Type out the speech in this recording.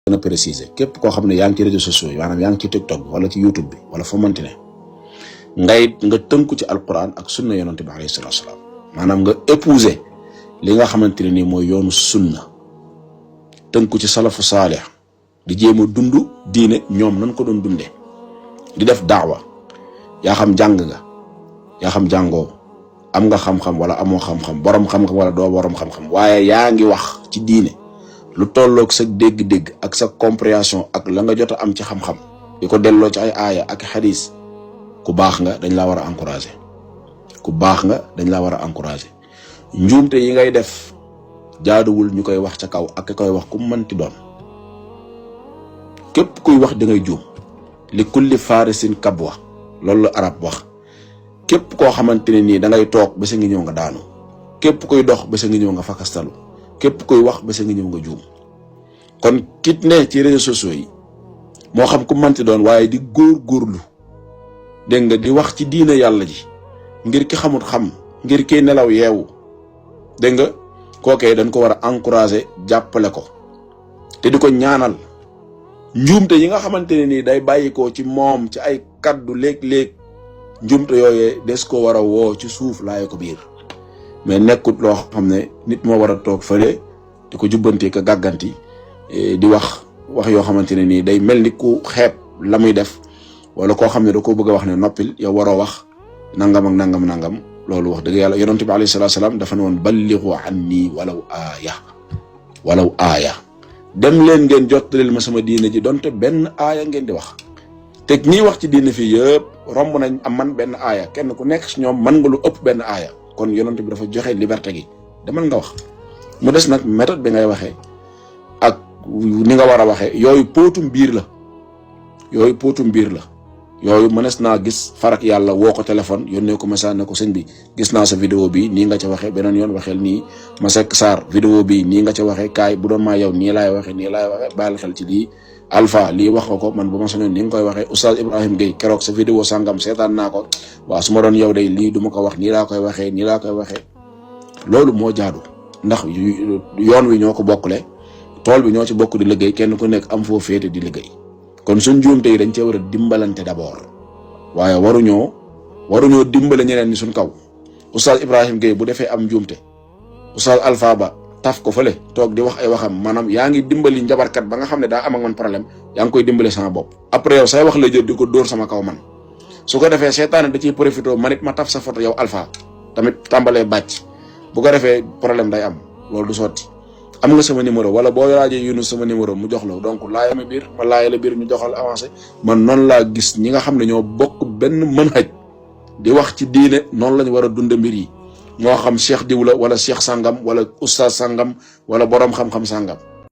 gën a préciser képp koo xam ne yaa ngi ci réseaux sociaux yi maanaam yaa ngi ci TikTok bi wala ci YouTube bi wala foo mënti ne nga tënku ci alquran ak sunna yonante bi alayhi salaatu salaam maanaam nga épouser li nga xamante ne nii mooy yoonu sunna tënku ci salafu saalih di jéem a dund diine ñoom nan ko doon dundee di def daawa yaa xam jàng nga yaa xam jàngoo am nga xam-xam wala amoo xam-xam borom xam-xam wala doo borom xam-xam waaye yaa ngi wax ci diine lu tolloog sa dégg-dégg ak sa compréhension ak la nga jot a am ci xam-xam di ko delloo ci ay aaya ak xadis ku baax nga dañ laa war a encourager ku baax nga dañ laa war a encourager njuumte yi ngay def jaaduwul ñu koy wax ca kaw ak ki koy wax ku mënti doon képp kuy wax da ngay juum li kulli farisin kabwa loolu la arab wax képp koo xamante ne nii da ngay toog ba sa ngi ñëw nga daanu képp kuy dox ba sa ngi ñëw nga fakastalu képp kuy wax ba sa ngi ñëw nga juum kon kit ne ci réseaux sociaux yi moo xam ku mënti doon waaye di góorgóorlu dégg nga di wax ci diine yàlla ji ngir ki xamut xam ngir ki nelaw yeewu dégg nga kookee dañ ko war a encourager jàppale ko te di ko ñaanal njuumte yi nga xamante ne nii day bàyyikoo ci moom ci ay kaddu léeg-léeg njuumte yooyee des ko war a woo ci suuf laaye ko biir mais nekkut loo xam ne nit moo war a toog fële di ko jubbante ka gàgganti di wax yoo xamante ne nii day mel ni ku xeeb la muy def wala koo xam ne da koo bëgg a wax ne noppil yow waroo wax nangam ak nangam loolu wax dëgg yàlla yonent bi alayhi salaatu salaam dafa ne woon ballighu anni walaw aaya dem leen ngeen jottaleel ma sama diine ji donte benn aaya ngeen di wax te ñiy wax ci diine fii yëpp romb nañ am man benn aaya kenn ku nekk si ñoom mën nga lu ëpp benn aaya kon yonent bi dafa joxe liberté gi demal nga wax mu des nag méthode bi ngay waxee ak ni nga war a waxee yooyu póotum biir la yooyu mënees naa gis farak yàlla woo ko téléphone yónnee ko message ne ko sëñ bi gis naa sa vidéo bi nii nga ca waxee beneen yoon waxeel nii Masek Sarr vidéo bi nii nga ca waxee kaay bu doon maa yow nii laay waxee bàyyil xel ci lii Alpha lii wax ko man bu ma soñoon ni nga koy waxee Oustaz Ibrahim Gueye keroog sa vidéo sangam seetaan naa ko waaw su ma doon yow day lii du ma ko wax nii laa koy waxee loolu moo jaadu ndax yoon wi ñoo ko bokkule tool bi ñoo ci bokk di liggéey kenn ku nekk am foo féete di liggéey kon suñ juumte yi dañ cee war a dimbalante d'abord waaye waruñoo dimbale ñeneen ni suñ kaw Oustaz Ibrahim Gueye bu defee am juumte Oustaz Alpha Ba taf ko fële toog di wax ay waxam maanaam yaa ngi dimbali njabarkat ba nga xam ne daa am ak man problème yaa ngi koy dimbale sama bopp après yow say wax la jël di ko dóor sama kaw man su ko defee seetaane da ciy profité man it ma taf sa photo yow Alpha tamit tàmbalee bàcc bu ko defee problème day am loolu du sotti am nga sama numéro wala boo laajee Yunus sama numéro mu jox la donc laaya ma biir ma laaya la biir ñu joxal avancé man noonu laa gis ñi nga xam ne ñoo bokk benn manhaj di wax ci diine noonu lañu war a dunde mbir yi moo xam cheikh diw la wala cheikh sangam wala oustaz sangam wala borom xam-xam sangam